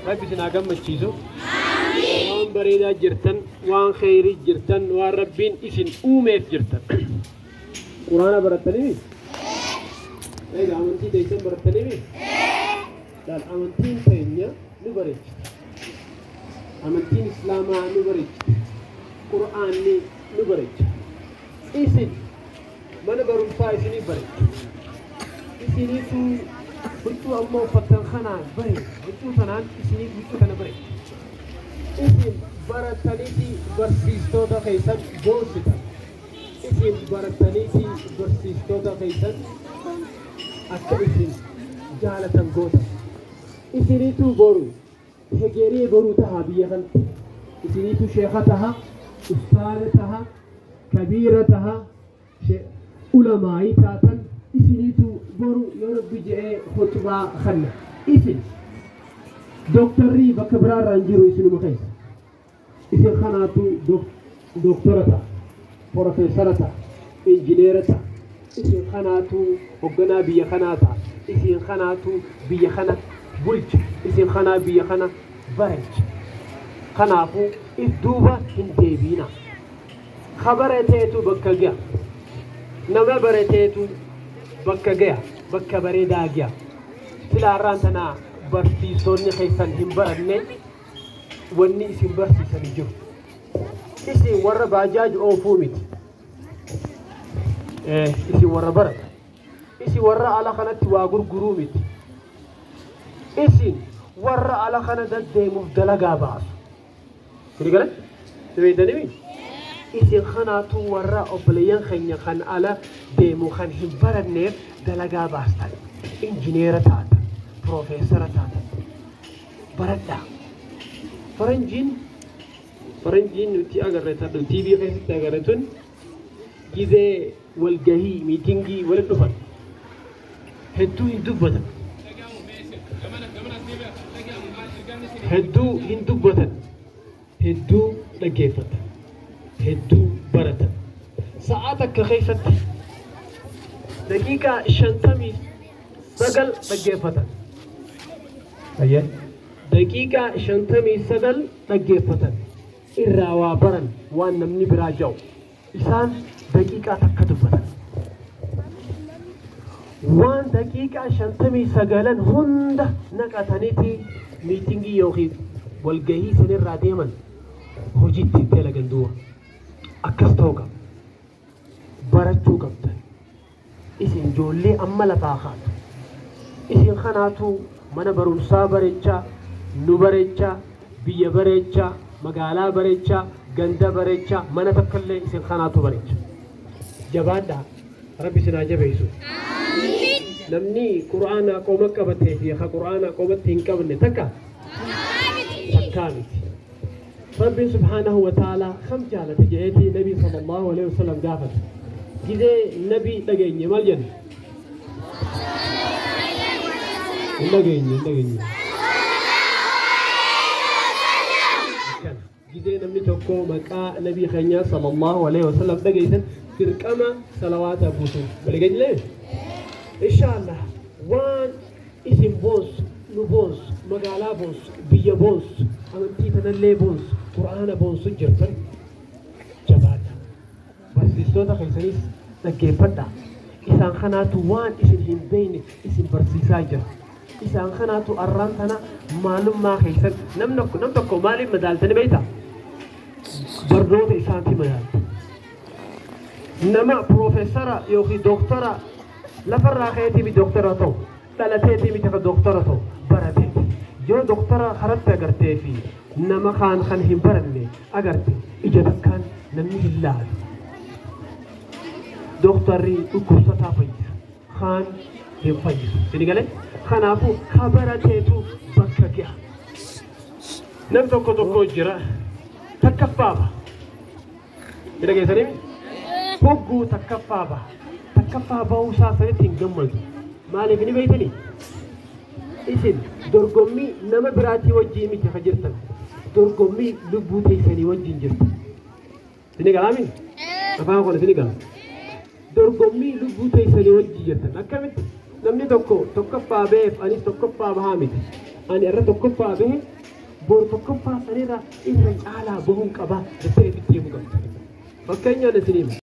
Rabbi isin haa gammachiisu. Waan bareedaa jirtan, waan kheyrii jirtan, waan Rabbiin isin uumeef jirtan. Quraana barattanii? Egaa amantii teessan barattanii? Laal amantiin teenya nu bareechiti. Amantiin Islaamaa nu bareechiti. Qur'aanni nu bareecha. Isin mana barumsaa isinii bareecha. Isiniitu huccuu amma uffattan kanaan bareecha. Huccuu tanaan isiniitu huccuu tana bareecha. Isin barattaniiti barsiistoota keessan boonsitan. Isin barattaniiti barsiistoota keessan akka isin jaalatan gootan. Isiniitu boru hegeree boruu taha biyya kanatti. Isiniitu sheekha taha, ustaaza taha, kabiira taha, ulamaayii taatan isiniitu boru yoo Rabbi je'ee khuxbaa kanna. Isin dooktarri bakka biraarraa hin jiru isinuma keessa. Isin kanaatu dooktora ta'a, porofeesara ta'a, injineera ta'a. Isin kanaatu hogganaa biyya kanaa ta'a. Isin kanaatu biyya kana bulcha. Isin kanaa biyya kana bareecha. Kanaafuu if duuba hin deebiinaa. Ka barateetu bakka gaya. Nama barateetu bakka gaya, bakka bareedaa gaya. Sila har'aan tana barsiisonni keessan hin baranne wanni isin barsiisan hin jiru. Isin warra baajaaj oofuu miti. Isin warra barata. Isin warra ala kanatti waa gurguruu miti. Isin warra ala kana deddeemuuf dalagaa baasu. Isin galee? Isin beektanii? Isin kanaatu warra obboleeyyan keenya kan ala deemu kan hin baranneef dalagaa baastan. Injineera taatan, piroofeesara taatan. Baradhaa. Faranjiin faranjiin nuti agarre tadhu TV keessatti agarre tun gizee walgahii miitingii walitti dhufan hedduu hin dubbatan. Hedduu hin dubbatan. Hedduu dhaggeeffatan. Hedduu baratan. Sa'aa takka keessatti daqiiqaa 59 dhaggeeffatan. Ayyee. Daqiiqaa 59 dhaggeeffatan. Irraa waa baran waan namni biraa ja'u. Isaan daqiiqaa takka dubbatan. Waan daqiiqaa 59n hunda naqataniiti miitingii yookiin walgahii sanirraa deeman hojiitti dalagan duuba. Akkas ta'uu qaba. Barachuu qabdan. Isin ijoollee amma lafaa kaatu. Isin kanaatu mana barumsaa bareechaa, nu bareechaa, biyya bareechaa, magaalaa bareechaa, ganda bareechaa, mana takkallee isin kanaatu bareecha. Jabaadhaa. Rabbi isin haa jabeessu. Namni Qur'aana qoma qabatee fi ka Qur'aana qomatti hin qabne takka takkaa miti. Rabbiin subhaanahu wa ta'aalaa kam jaalate jedheeti Nabii sallallahu alaihi wasallam gaafate. Gizee Nabii dhageenye maal jenna? Hin dhageenye, hin dhageenye. Akkana. Gizee namni tokko maqaa Nabii keenyaa sallallahu alaihi wasallam dhageessan dirqama salawaata buusu. Walii gajlee? Inshaallah waan isin boonsu, nu boonsu, magaalaa boonsu, biyya boonsu, amantii tanallee boonsu, Qur'aana boonsu jirtan jabaadha. Barsiistoota keessanis dhaggeeffadha. Isaan kanaatu waan isin hin beekne isin barsiisaa jira. Isaan kanaatu arraan tana maalummaa keessan namni nam tokko maaliif madaaltani beektaa? Barnoota isaati madaalta. Nama piroofeesara yookiin dooktara lafarraa ka'eetii miti dooktara ta'u, dhalateetii miti ka dooktara ta'u, barateeti. Yoo dooktara karatti agartee fi nama kaan kan hin baranne agarte ija takkaan namni hin laalu. Dooktarri dhukkubsataa fayyisa, kaan hin fayyisu. Sini galee? Kanaafuu ka barateetu bakka ga'a. Nam tokko tokko jira takkaffaa ba'a. Ni dhageessanii? Hogguu takkaffaa baha. Takkaffaa bahuu isaa sanitti hin gammadu. Maaliif ni beektanii? Isin dorgommii nama biraatii wajjin miti ka jirtan. Dorgommii lubbuu teessanii wajjin jirtan. Isin galaami? Afaan kun isin gala. Dorgommii lubbuu teessanii wajjin jirtan. Akkamitti namni tokko tokkoffaa baheef anis tokkoffaa bahaa miti. Ani irra tokkoffaa bahe Bor tokkoffaa sanirra irra caalaa bahuun qaba jettee itti himuu qabda. Fakkeenyaan isin hima.